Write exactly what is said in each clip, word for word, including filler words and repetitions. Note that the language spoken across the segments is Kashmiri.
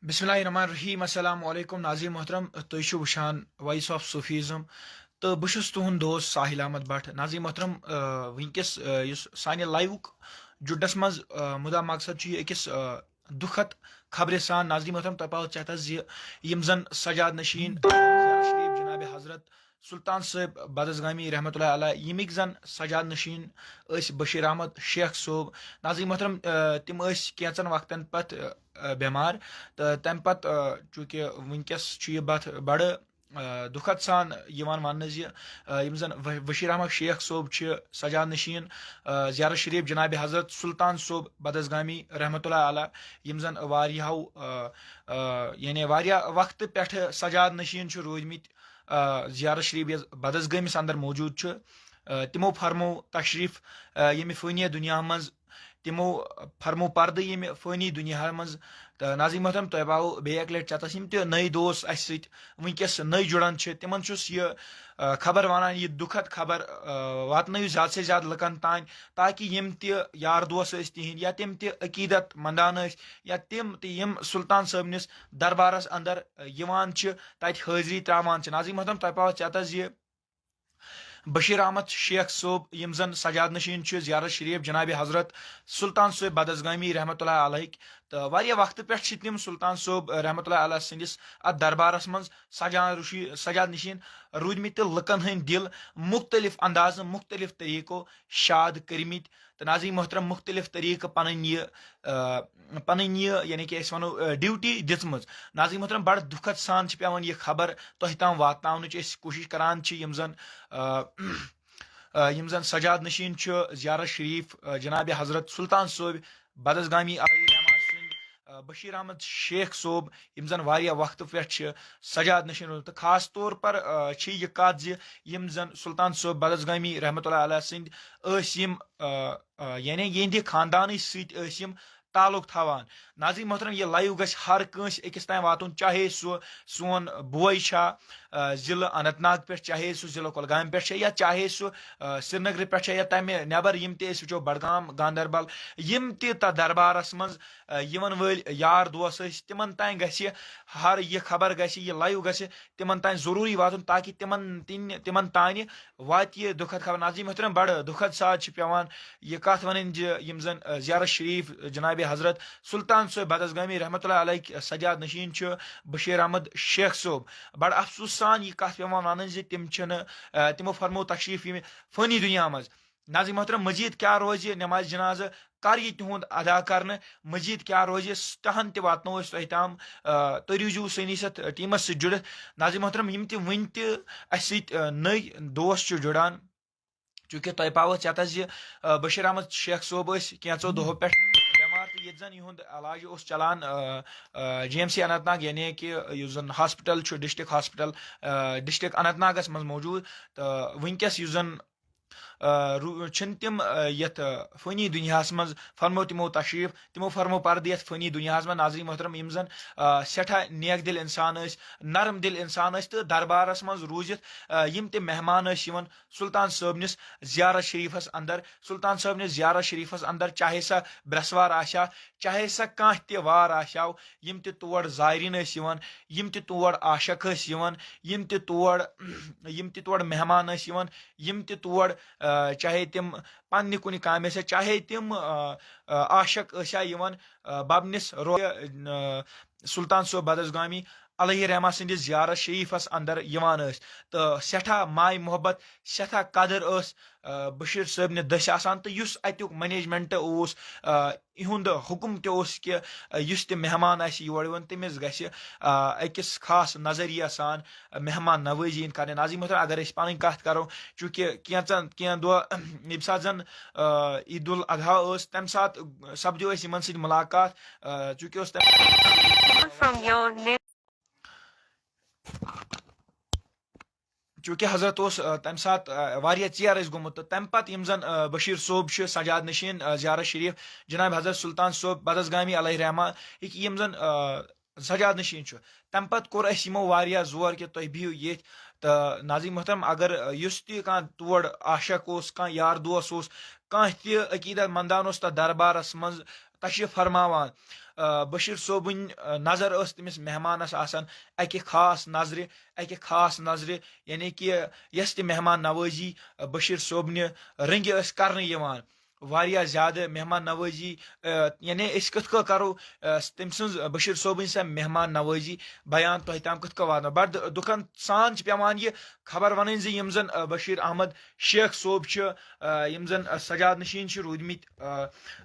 بسم اللہ الرحمن الرحیم۔ السلام علیکم ناظرین محترم، تُہۍ چھِو وٕچھان وائس آف صوفیزم تہٕ بہٕ چھُس تُہُنٛد دوست ساحل احمد بٹ۔ ناظرین محترم، آ، وٕنکیٚس، آ، یُس سانہِ لایوُک جُڈس منٛز، آ، مُدا مقصد چھُ یہِ أکِس، آ، دُکھت خبرِ سان۔ ناظرین محترم، تۄہہِ پاوٕ ژےٚ تھَس زِ یِم زن سجاد نشین زیارت شریف جناب حضرت سلطان صٲب بدس گامی رحمتہ اللہ علیہ، ییٚمِکۍ زن سجاد نشین ٲسۍ بشیر احمد شیخ صٲب۔ ناظرین محترم، آ، تِم ٲسۍ کینٛژن وقتن پتہٕ، آ، بٮ۪مار، تہٕ تمہِ پتہٕ، آ، چونکہ وٕنکیٚس چھُ یہِ بتھ بڑٕ، آ، دُکھد سان یِوان وننہٕ زِ، آ، یِم زن و-، بشیر احمد شیخ صٲب چھِ سجاد نشین، آ، زیارت شریف جناب حضرت سلطان صٲب بدس گامی رحمتہ اللہ علیہ، یِم زن واریاہو، آ، آ، یعنی واریاہ وقتہٕ پٮ۪ٹھٕ سجاد نشین چھِ روٗدمٕتۍ، آ، زیارت شریف یۄس بدس گٲمِس اندر موجود چھُ، آ، تِمو فرمو تشریف، آ، ییٚمہِ فٲنی دُنیا منٛز، تِمو فرمو پردٕ ییٚمہِ فٲنی دُنیا منٛز۔ تہٕ ناظرین محترم، تۄہہِ باوو بیٚیہِ اکہِ لٹہِ چتس یِم تہِ نٔے دوس اسہِ سۭتۍ وٕنکیٚس نٔے جُڑان چھِ، تِمن چھُس یہِ، آ، خبر ونان، یہِ دُکھد خبر، آ، واتنٲیِو زیادٕ سے زیادٕ لُکن تام، تاکہ یِم تہِ یار دوس ٲسۍ تِہنٛدۍ یا تِم تہِ عقیدت مندان ٲسۍ یا تِم تہِ یِم سلطان صٲبنِس دربارس اندر، آ، یِوان چھِ، تتہِ حٲضری تراوان چھِ۔ ناظرین محترم، تۄہہِ پاوو ژیتس زِ بشیر احمد شیخ صٲب، یِم زن سجاد نشین چھِ زیارت شریف جناب حضرت سلطان صٲب بدس گامی رحمتہ اللہ علیہ، تہٕ واریاہ وقتہٕ پٮ۪ٹھ چھِ تِم سلطان صٲب رحمتہ اللہ علیہ سٕنٛدِس اتھ دربارس منٛز سجان رشی-، سجاد نشین روٗدمٕتۍ تہٕ لُکن ہٕنٛدۍ دِل مُختٔلِف اندازٕ، مُختٔلِف طریٖقو شاد کٔرمٕتۍ۔ تہٕ ناظرین محترم، مُختٔلِف طریٖقہٕ پنٕنۍ یہِ، آ، پنٕنۍ یہِ، یعنی کہِ أسۍ ونو، آ، ڈیوٹی دِژمٕژ۔ ناظرین محترم، بڑٕ دُکھد سان چھِ پٮ۪وان یہِ خبر تۄہہِ تام واتناونٕچ أسۍ کوٗشش کران چھِ، یِم زن، آ، آ، یِم زن سجاد نشین چھُ زیارت شریف، آ، جناب حضرت سلطان صٲب بدس گامی علیہ رحمہ سٕنٛدۍ، آ، بشیر احمد شیخ صٲب، یِم زن واریاہ وقتہٕ پٮ۪ٹھ چھِ سجاد نشین روٗدمٕتۍ۔ تہٕ خاص طور پر، آ، چھِ یہِ کتھ زِ یِم زن سلطان صٲب بدس گامی رحمتہ اللہ علیہ سٕنٛدۍ ٲسۍ یِم، آ، آ، یعنی یِہنٛدِ خاندانٕچ سۭتۍ ٲسۍ یِم تعلق تھاوان۔ ناظرین محترم، یہِ لایو گژھِ ہر کٲنٛسہِ أکِس تام واتُن، چاہے سُہ سون بوے چھا، آ، ضلعہٕ اننت ناگ پٮ۪ٹھ، چاہے سُہ ضلعہٕ کۄلگامہِ پٮ۪ٹھ چھا، یا چاہے سُہ، آ، سرینگرٕ پٮ۪ٹھ چھا، یا تمہِ نٮ۪بر یِم تہِ أسۍ وٕچھو بڈگام، گاندربل، یِم تہِ تتھ دربارس منٛز، آ، یِوان وٲلۍ یار دوس ٲسۍ، تِمن تام گژھِ ہر یہِ خبر گژھِ، یہِ لایو گژھِ تِمن تام ضروٗری واتُن، تاکہِ تِمن تِن-، تِمن تانۍ واتہِ یہِ دُکھد خبر۔ ناظرین محترم، بڑٕ دُکھد سان چھِ پٮ۪وان یہِ کتھ ونٕنۍ زِ یِم زن، آ، زیارت شریف جناب حضرت سلطان صٲب بدس گامی رحمتہ اللہ علیہ سجاد نشین چھُ بشیر احمد شیخ صٲب، بڑٕ افسوس سان یہِ کتھ پٮ۪وان ونٕنۍ زِ تِم چھِنہٕ، آ، تِمو فرمو تشریف ییٚمہِ فٲنی دُنیا منٛز۔ ناظرین محترم، مزید کیٛاہ روزِ نماز جنازٕ، کر یہِ تِہُنٛد ادا کرنہٕ، مزید کیٛاہ روزِ، س-، تہن تہِ واتنو أسۍ تۄہہِ تام۔ آ، تُہۍ روٗزِو سٲنِس یتھ ٹیمس سۭتۍ جُڑِتھ۔ ناظرین محترم، یِم تہِ وُنہِ تہِ اسہِ سۭتۍ، آ، نٔے دوس چھِ جُڑان، چونکہ تۄہہِ پاوٕ ژیتس زِ، آ، بشیر احمد شیخ صٲب ٲسۍ کینٛژو دۄہو پٮ۪ٹھ بٮ۪مار، تہٕ ییٚتہِ زن یِہُنٛد علاج اوس چلان، آ، آ، G M C Anant Nag, یعنی کہِ یُس زن ہاسپٹل چھُ، ڈسٹرکٹ ہاسپٹل، آ، ڈسٹرکٹ اننت ناگس منٛز موجود۔ تہٕ وٕنکیٚس یُس زن، آ، رو-، چھِنہٕ تِم، آ، یتھ، آ، فٲنی دُنیاہس منٛز، فرمو تِمو تشریف، تِمو فرمو پردٕ یتھ فٲنی دُنیاہس منٛز۔ ناظرین محترم، یِم زن، آ، سٮ۪ٹھاہ نیک دِل انسان ٲسۍ، نرم دِل انسان ٲسۍ، تہٕ دربارس منٛز روٗزِتھ، آ، یِم تہِ مہمان ٲسۍ یِوان سلطان صٲبنِس زیارت شریفس اندر، سلطان صٲبنِس زیارت شریفس اندر، چاہے سۄ برٛٮ۪سوار آسہِ ہا، چاہے سۄ کانٛہہ تہِ وار آسہِ ہاو، یِم تہِ تور زائرین ٲسۍ یِوان، یِم تہِ تور عاشق ٲسۍ یِوان، یِم تہِ تور، یِم تہِ تور مہمان ٲسۍ یِوان، یِم تہِ تور، آ، چاہے تِم پننہِ کُنہِ کامہِ ٲسۍ یا چاہے تِم، آ، آ، عاشق ٲسۍ یا یِوان، آ، ببنِس رو-، آ، سلطان صٲب بدس گامی علیہ رحمہ سٕنٛدِس زیارت شریفس اندر یِوان ٲسۍ، تہٕ سٮ۪ٹھاہ ماے محبت، سٮ۪ٹھاہ قدر ٲس، آ، بشیر صٲبنہِ دٔسۍ آسان، تہٕ یُس اتیُک مینجمنٹ اوس، آ، یِہُنٛد حُکُم تہِ اوس کہِ، آ، یُس تہِ مہمان آسہِ یور یِوان، تٔمِس گژھِ، آ، أکِس خاص نظریہ سان مہمان نوٲزی یِن کرنہٕ۔ ناظرین محترم، اگر أسۍ پنٕنۍ کتھ کرو، چونکہ کینٛژن، کینٛہہ دۄہ، ییٚمہِ ساتہٕ زن، آ، عید الاضحیٰ ٲس، تمہِ ساتہٕ سپدیو اَسہِ یِمن سۭتۍ مُلاقات، آ، چونکہ اوس تمہِ From your name. چونکہ حضرت اوس، آ، تمہِ ساتہٕ، آ، واریاہ ژیر ٲسۍ گوٚمُت، تہٕ تمہِ پتہٕ یِم زن، آ، بشیر صٲب چھِ سجاد نشین، آ، زیارت شریف جناب حضرت سلطان صٲب بدس گامی علیہ رحمہ، یہِ کہِ یِم زن، آ، سجاد نشین چھُ، تمہِ پتہٕ کوٚر اَسہِ یِمو واریاہ زور کہِ تُہۍ بِہِو ییٚتھۍ۔ تہٕ ناظرین محترم، اگر، آ، یُس تہِ کانٛہہ تور عاشق اوس، کانٛہہ یار دوس اوس، کانٛہہ تہِ عقیدت مندان اوس تتھ دربارس منٛز تشریف فرماوان، آ، بشیر صٲبٕنۍ، آ، نظر ٲس تٔمِس مہمانس آسان اکہِ خاص نظرِ، اکہِ خاص نظرِ، یعنی کہِ یۄس تہِ مہمان نوٲزی، آ، بشیر صٲبنہِ رنگہِ ٲس کرنہٕ یِوان۔ واریاہ زیادٕ مہمان نوٲزی، آ، یعنی أسۍ کِتھ کٔنۍ کرو، آ، تٔمۍ سٕنٛز، آ، بشیر صٲبٕنۍ سۄ مہمان نوٲزی بیان تۄہہِ تام کِتھ کٔنۍ واتناو۔ بڑٕ دُ-، دُکھن سان چھِ پٮ۪وان یہِ خبر ونٕنۍ زِ یِم زن، آ، بشیر احمد شیخ صٲب چھِ، آ، یِم زن، آ، سجاد نشین چھِ روٗدمٕتۍ،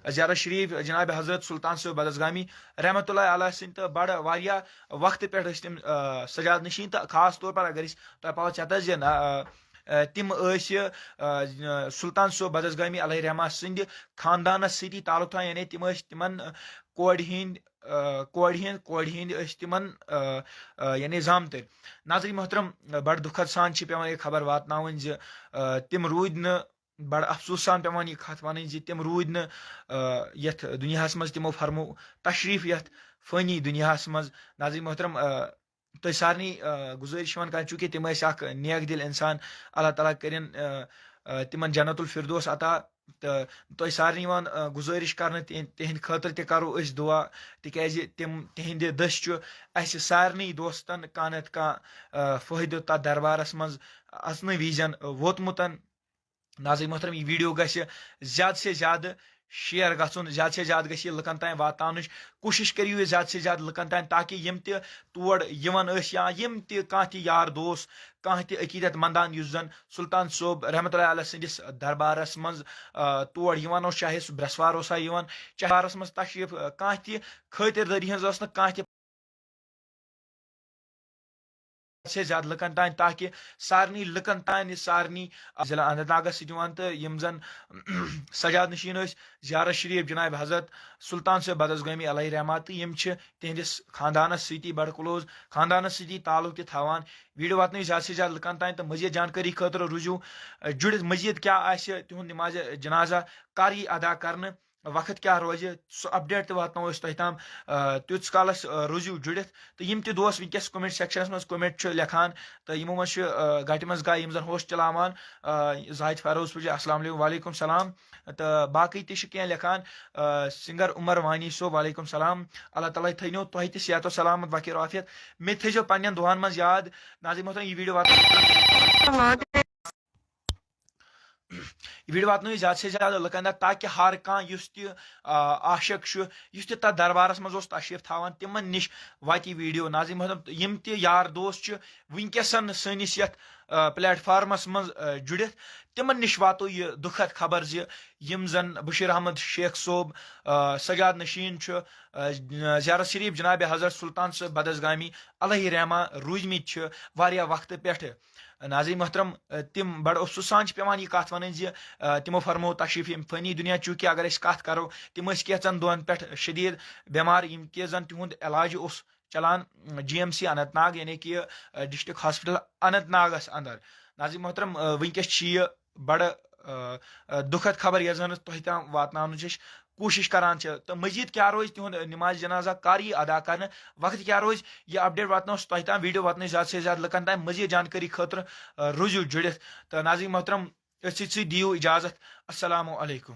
آ، زیارت شریف جناب حضرت سلطان صٲب بدس گامی رحمت اللہ علیہ سٕنٛدۍ، تہٕ بڑٕ واریاہ وقتہٕ پٮ۪ٹھ ٲسۍ تِم، آ، سجاد نشین۔ تہٕ خاص طور پر اگر أسۍ تۄہہِ پتہ چھِ، آ، آ، تِم ٲسۍ، آ، سلطان صٲب بدس گامی علیہ رحمہ سٕنٛدِ خاندانس سۭتی تعلق تھاوان، یعنی تِم ٲسۍ تِمن، آ، کورِ ہٕنٛدۍ، آ، کورِ ہٕنٛدۍ، کورِ ہٕنٛدۍ ٲسۍ تِمن، آ، آ، یعنی زامتٕرۍ۔ ناظرین محترم، آ، بڑٕ دُکھد سان چھِ پٮ۪وان یہِ خبر واتناوٕنۍ زِ، آ، تِم روٗدۍ نہٕ، بڑٕ افسوٗس سان پٮ۪وان یہِ کتھ ونٕنۍ زِ تِم روٗدۍ نہٕ، آ، یتھ دُنیاہس منٛز، تِمو فرمو تشریف یتھ فٲنی دُنیاہس منٛز۔ ناظرین محترم، آ، تۄہہِ سارنٕے، آ، گُزٲرِش یِوان کرنہٕ، چوٗنٛکہِ تِم ٲسۍ اکھ نیک دِل انسان، اللہ تعالیٰ کٔرِن، آ، آ، تِمن جنت الفردوس عطا۔ تہٕ تۄہہِ سارنٕے یِوان، آ، گُزٲرِش کرنہٕ، تِہن-، تِہنٛدِ خٲطرٕ تہِ کرو أسۍ دُعا، تِکیازِ تِم، تِہنٛدِ دٔسۍ چھُ اسہِ سارنٕے دوستن کانٛہہ نتہٕ کانٛہہ، آ، فٲیدٕ تتھ دربارس منٛز اژنہٕ وِزٮ۪ن ووتمُت۔ ناظرین محترم، یہِ ویڈیو گژھِ زیادٕ سے زیادٕ شیئر گژھُن، زیادٕ سے زیادٕ گژھِ یہِ لُکن تام واتناونٕچ کوٗشش کٔرِو یہِ زیادٕ سے زیادٕ لُکن تام، تاکہِ یِم تہِ تور یِوان ٲسۍ یا یِم تہِ کانٛہہ تہِ یار دوس، کانٛہہ تہِ عقیدت مندان یُس زن سلطان صٲب رحمت اللہ علیہ سٕنٛدِس دربارس منٛز، آ، تور یِوان اوس، چاہے سُہ برٛٮ۪سوار اوسا یِوان، چاہے بارس منٛز تشریف، آ، کانٛہہ تہِ خٲطردٲری ہٕنٛز ٲس نہٕ کانٛہہ تہِ سے زیادٕ لُکن تام، تاکہِ سارنٕے لُکن تام یہِ سارنٕے ضلع اننت ناگس سۭتۍ یِوان، تہٕ یِم زن سجاد نشین ٲسۍ زیارت شریف جناب حضرت سلطان صٲب بدس گٲمی علیہ رحمہ، تہٕ یِم چھِ تِہنٛدِس خاندانس سۭتی بڑٕ کلوز، خاندانس سۭتی تعلق تہِ تھاوان۔ ویڈیو واتنٲیِو زیادٕ سے زیادٕ لُکن تام، تہٕ مزید جانکٲری خٲطرٕ روٗزِو، اَ، جُڑِتھ۔ مزید کیٛاہ آسہِ تِہُنٛد نماز جنازہ، کر یی ادا کرنہٕ، وقت کیٛاہ روزِ، سُہ اپڈیٹ تہِ واتناوو أسۍ تۄہہِ تام، آ، تیٖتِس کالس، آ، روٗزِو جُڑِتھ۔ تہٕ یِم تہِ دوس وٕنکیٚس کمنٹ سیکشنس منٛز کمنٹ چھِ لیکھان، تہٕ یِمو منٛز چھِ، آ، گٹہِ منٛز گاے یِم زن ہوسٹ چلاوان، آ، زاہد فیروز پوٗجا، السلام علیکم، وعلیکم السلام۔ تہٕ باقٕے تہِ چھِ کینٛہہ لیکھان، آ، سنگر عمر وانی صٲب، وعلیکم السلام۔ اللہ تعالیٰ تھٲینو تۄہہِ تہِ صحت و سلامت، وقیر عافیت۔ مےٚ تہِ تھٲیزیو پننٮ۪ن دُعن منٛز یاد۔ ناظرین محترم، یہِ ویڈیو واتناو یہِ ویڈیو واتنٲیِو زیادٕ سے زیادٕ لُکن تام، تاکہِ ہر کانٛہہ یُس تہِ، آ، عاشق چھُ، یُس تہِ تتھ دربارس منٛز اوس تشریف تھاوان، تِمن نِش واتہِ یہِ ویڈیو۔ ناظرین محترم، یِم تہِ یار دوس چھِ وٕنکیٚسن سٲنِس یتھ، آ، پلیٹ فارمس منٛز، آ، جُڑِتھ، تِمن نِش واتو یہِ دُکھد خبر زِ یِم زن بشیر احمد شیخ صٲب، آ، سجاد نشین چھُ، آ، زیارت شریف جناب حضرت سلطان صٲب بدس گامی علیہ رحمہ روٗدمٕتۍ چھِ واریاہ وقتہٕ پٮ۪ٹھٕ۔ ناظرین محترم، آ، تِم بڑٕ افسوٗس سان چھِ پٮ۪وان یہِ کتھ ونٕنۍ زِ، آ، تِمو فرموو تشریف ییٚمہِ فٲنی دُنیا، چوٗنٛکہِ اگر أسۍ کتھ کرو، تِم ٲسۍ کینٛژن دۄہن پٮ۪ٹھ شدید بٮ۪مار، ییٚمہِ کہِ زن تِہُنٛد علاج اوس چلان، آ، G M C Anant Nag, یعنی کہِ، آ، ڈسٹرکٹ ہاسپٹل اننت ناگس اندر۔ ناظرین محترم، آ، وٕنکیٚس چھِ یہِ بڑٕ، آ، آ، دُکھد خبر، یۄس زن أسۍ تۄہہِ تام واتناونٕچ أسۍ کوٗشش کران چھِ۔ تہٕ مزید کیٛاہ روزِ تِہُنٛد نماز جنازہ، کر یی ادا کرنہٕ، وقت کیٛاہ روزِ، یہِ اپڈیٹ واتناوو أسۍ تۄہہِ تام، ویڈیو واتنٲیِو زیادٕ سے زیادٕ لُکن تام۔ مزید جانکٲری خٲطرٕ، آ، روٗزِو جُڑِتھ۔ تہٕ ناظرین محترم، أتھۍ سۭتۍ سۭتۍ دِیِو اجازت۔ السلام علیکم۔